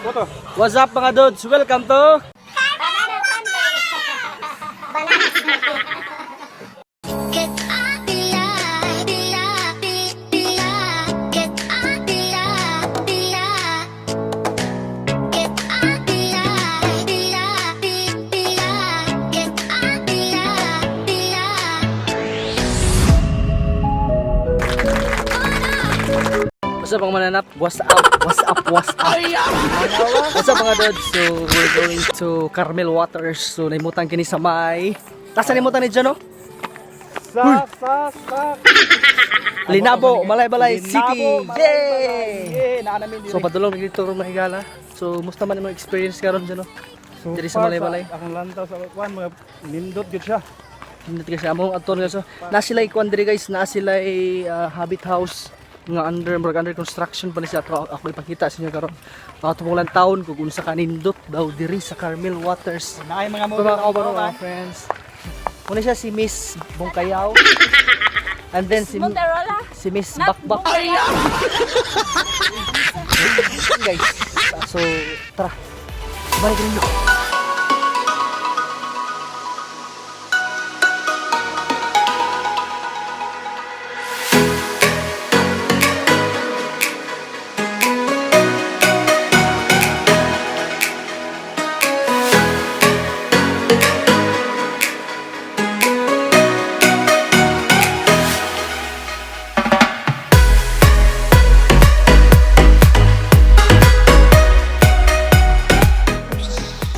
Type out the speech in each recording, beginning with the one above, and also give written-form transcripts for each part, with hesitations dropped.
Foto. What's up, mga dudes? Welcome to Get up, la, la, la. Get up, la, la. Get up, la, la, la. Get up, la, la. What's up, mga mananap? What's up? What's up? What's up? What's up, mga dudes? So we're going to Carmel Waters. So naimutan kini sa may. Tasa naimutan ni dyan, no? Sa. Linabo, Malaybalay City. Linabo, Yay! Yay! Naa namin So padulong dito ron, mga higala. So musta man imong experience karon dyan, no? So Diri sa far, Malaybalay. Akong lantaw sa kwan, mga nindot gyud siya. Hindi kasi among aton, guys. So, na sila ikuan diri, guys, na sila habit house nga under murag under construction pa ni siya. Ato ako ipakita sa inyo karon. Mga tumulan taon kung unsa kanindot daw diri sa Carmel Waters. Naay mga Ito mga kauban, mga friends. Muna siya si Miss Bongkayaw. And then si Monterola. si Miss Bakbak. Guys. So, tara. Balik rin.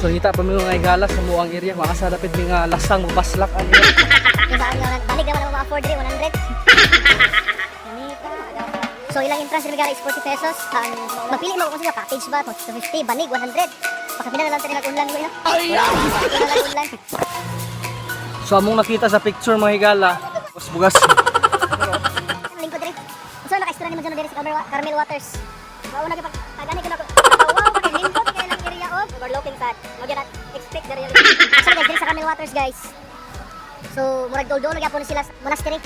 So, ngita pa mi, mga higala, sa muang area. Mga sa dapit mi nga lasang baslak ani. Yung sa akin, balik naman ako ma-afford rin, 100. So ilang entrance rin is 40 pesos. Ang mapili mo kung sa cottage ba, 250, banig 100. Pakapila na lang tayo nag-unlan ko ina. Ay! Wala unlan. So among nakita sa picture, mga higala, bugas bugas. Ano lingkod diri? So naka-istorya nimo dyan diri sa Carmel Waters. Mauna ka pag pagani ko na ko. Wow, kay lingkod kay lang area of overlooking sad. Mo gyud expect diri. So guys, diri sa Carmel Waters, guys. So murag dol-dol gyapon sila sa monastery.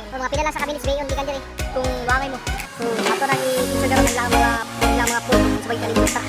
So, mga pila lang sa kaminis bayon gikan diri kung wangay mo. So ato nang i-picture karon lang mga pool sa pagkalingkod ta.